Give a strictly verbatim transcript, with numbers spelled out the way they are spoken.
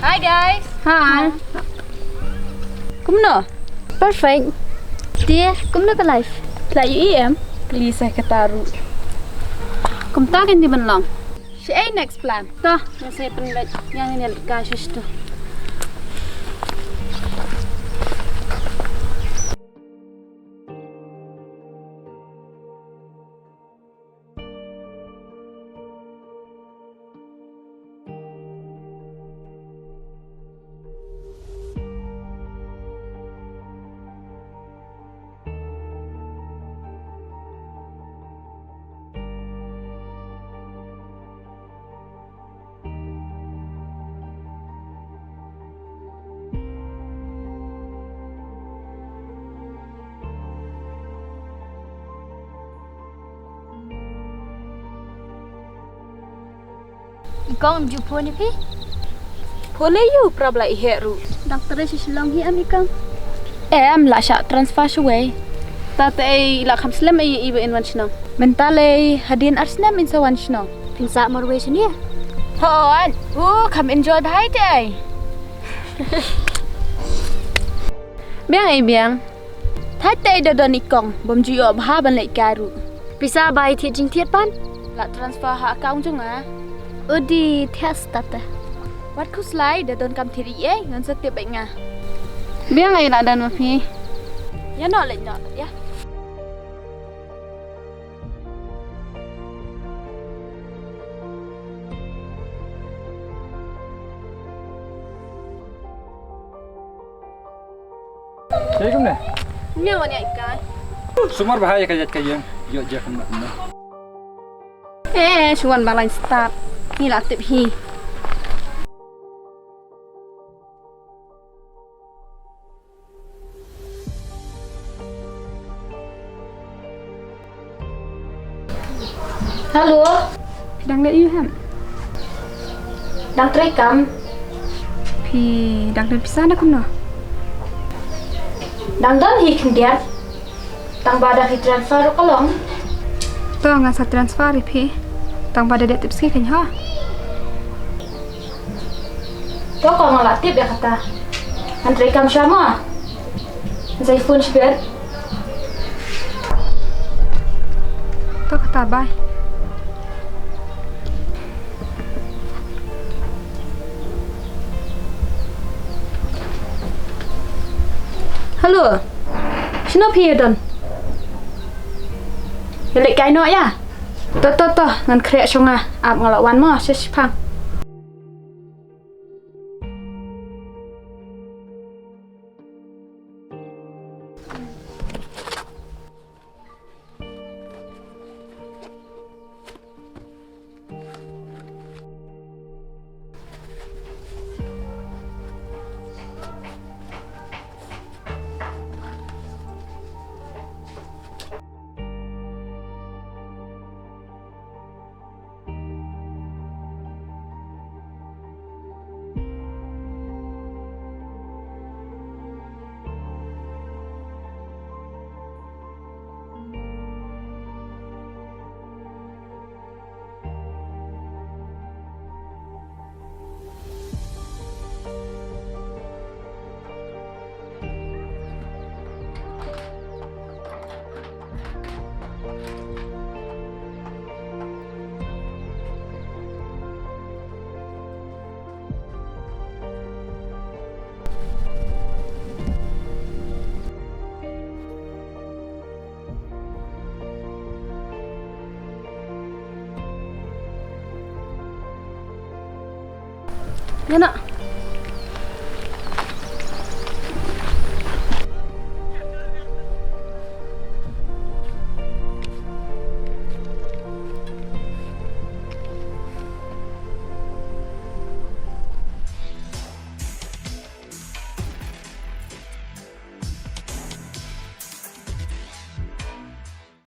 Hi guys. Hi. Kumno? Perfect. Dear, kumno ka life? La ïohi em? Kli sa kata ruh. Kumta kan dei ban long. Shaei next plan? To, nga sa pynleit ïa ngin ïaleit kai shuh shuh. I kong, em ju phone ïa phi? Phone ïa u, prap la i heh ruh. Dang trei sha Shillong hi em i kong? Em, la shah transfer shawei. Ta te ei, la kham slem ei, i ba in wan shnong. Mynta lei hadien ar snem in sa wan shnong. Phin sah marwei shane? Hooid, u kham enjoy bha te ei. Biang ei biang. Thait te da don i kong bym ju ïoh bha ban leit kai ruh. Pisa bai thied jingthied pan. La transfer ha account jong nga. Udi thied stad te. Wat khuslai da don kam thied ei ei ngan sa tip bad nga. Biang ei la don ma phi. Ïa noh leit noh ïa. Jai kumne? Nia wan ïa kai. Sumar bha ïa ka ïa ka ïeng. Ïoh jia kumne kumne. Eh, shu wan ba lain start. Ni la tip hi. Hello. Phi dang leh ïu hem? Dang trei kam. Phi dang don pisa na kumno? Dang don hi khyndiat. Tang ba da phi transfer ruh ka long. To nga sa transfer ïa phi. Tang ba da dep tip sngi kan ha. To ko nga la tip ïa kata. Ngan trei kam sha ma. Ngan sa phone shibit. To kata bye. Hello. Shano phi ïa don? Ïa leit kai noh ïa. To to to ngan khreh shong nga. Ap nga la wan mo shiphang. Ïa na.